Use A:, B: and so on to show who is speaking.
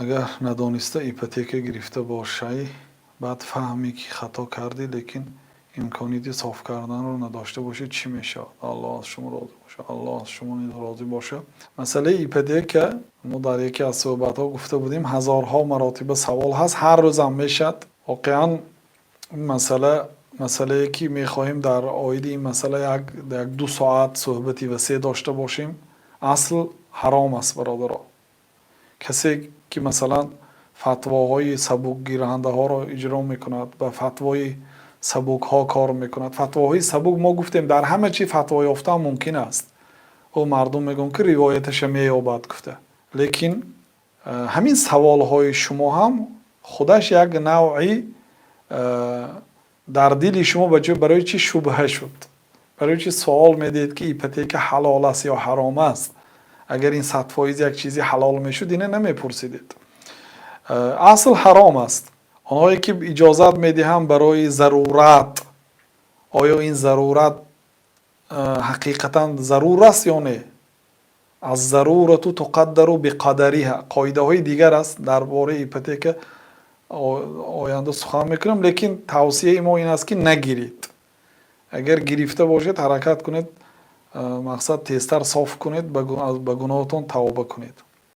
A: Агар надониста ипотека гирифта бошай, баъд фаҳмӣ, ки хато кардӣ, лекин имконияти соф карданро надошта бошӣ, чӣ мешавад? Аллоҳ аз шумо розӣ бошад. Аллоҳ аз шумо низ розӣ бошад. Масъалаи ипотека мо дар яке аз суҳбатҳо гуфта будем, ҳазорҳо маротиба савол ҳаст, ҳар рӯзам мешавад. Воқеан, ин масъала масъалае, ки мехоҳем дар оиди ин масъала як ду соат суҳбати васеъ дошта бошем. Асл ҳаром аст, бародаро. Касе ки, масалан, фатвоҳои сабукгирандаҳоро иҷро мекунад, ба фатвои сабукҳо кор мекунад, фатвоҳои сабук, мо гуфтем, дар ҳама чи фатво ёфтан мумкин аст. Ӯ мардум мегӯянд, ки ривояташа меёбад гуфта, лекин ҳамин саволҳои шумо ҳам худаш як навъи дар дили шумо барои чӣ шубҳа шуд? Барои чӣ суол медиҳед, ки ипотека ҳалол аст ё ҳаром аст? Агар ин 100% як чизи ҳалол мешуд, ина намепурсидед. Асл ҳаром аст. Онҳое ки иҷозат медиҳанд барои зарурат, оё ин зарурат ҳақиқатан зарур аст ё не? الضرورة تقدر بقدرها, қоидаҳои дигар аст. Дар бораи ипотека оянда сухан мекунам, лекин тавсияи мо ин аст, ки нагиред. Агар гирифта бошед, ҳаракат кунед, мақсад, тезтар соф кунед, ба гуноҳатон тавба кунед.